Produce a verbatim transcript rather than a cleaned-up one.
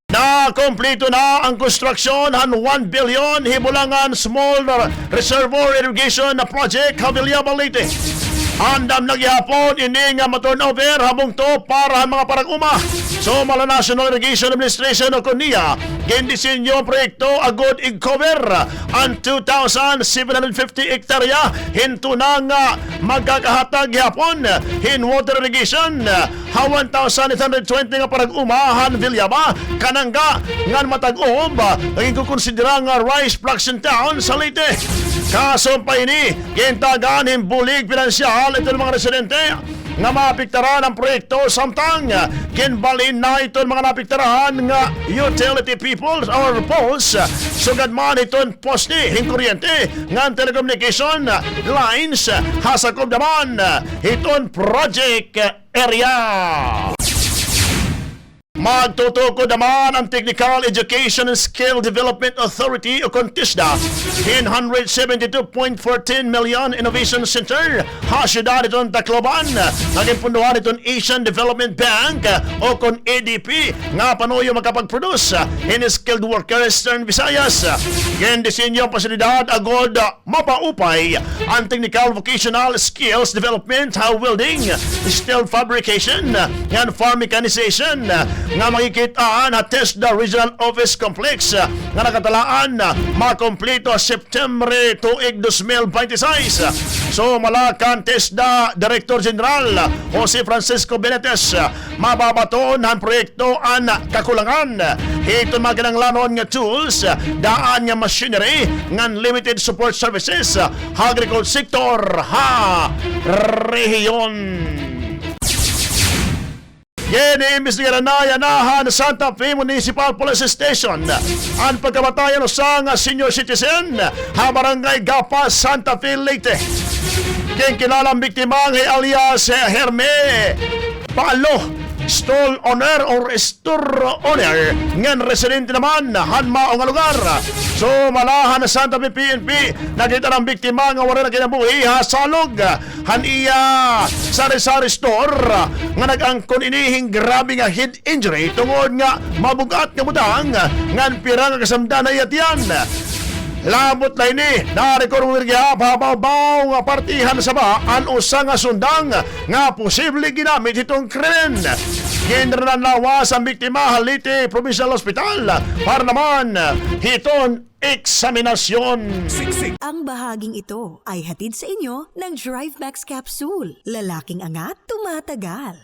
Nakompleto na an konstruksyon han one billion Hibulangan Small Reservoir Irrigation Project ha Villaba, Leyte. Andam na gihapon ini nga ma-turnover ha bungto para han mga parag-uma. Sumala, National Irrigation Administration o kon NIA, gindisenyo an proyekto agod ig-cover an two thousand seven hundred fifty hektarya hin tuna nga magkakahatag gihapon hin water irrigation ha one thousand eight hundred twenty nga parag-uma han Villaba, kanangga ngan matag-ob nga ginkukonsidera nga rice production town sa Leyte. Kasumpay ini, gintagan hin bulig pinansyal iton mga residente nga maapektaran han proyekto, samtang ginbalhin na iton mga naapektaran nga utility people or poles, sugad man hiton poste hin kuryente ngan telecommunication lines ha sakob naman hiton project area. Magtutukod naman an Technical Education and Skill Development Authority o kon TESDA hin hundred seventy-two point fourteen million Innovation Center ha syudad hiton Tacloban nga ginpundohan hiton Asian Development Bank o kon A D B nga panuyo makapag-produce hin skilled workers hiton Visayas. Gindisenyo an pasilidad agod mapaupay an technical vocational skills development ha welding, steel fabrication, ngan farm mechanization nga makikit-an ha TESDA Regional Office Complex nga nakatalaan makompleto ha September tuig dos mil bente seis. Sumala kan TESDA Director General Jose Francisco Benitez, mababaton han proyekto an kakulangan hiton mga kinahanglanon nga tools, daan nga machinery, ngan limited support services ha agriculture sector ha rehiyon. Giniimbestigaran na yana han Santa Fe Municipal Police Station an pagkamatay han usa nga senior citizen ha Barangay Gapas, Santa Fe, Leyte. Ginkilala an biktima nga hi alias Herme Paalo, stall owner or store owner, ngan residente naman han mao nga lugar. Sumala han Santa Fe P N P, nakit-an an biktima nga waray na kinabuhi ha salog han iya sari-sari store nga nag-angkon ini hin grabe nga head injury tungod nga mabug-at nga butang ngan pira nga kasamdan ha iya tiyan. Labot la ini, narecover gihap ha bawbaw nga parte han saba an usa nga sundang nga posible ginamit hiton krimen. Ginranawas an biktima ha Leyte Provincial Hospital para naman hiton eksaminasyon. Ang bahaging ito ay hatid sa inyo ng Drive Max Capsule. Lalaking angat, tumatagal.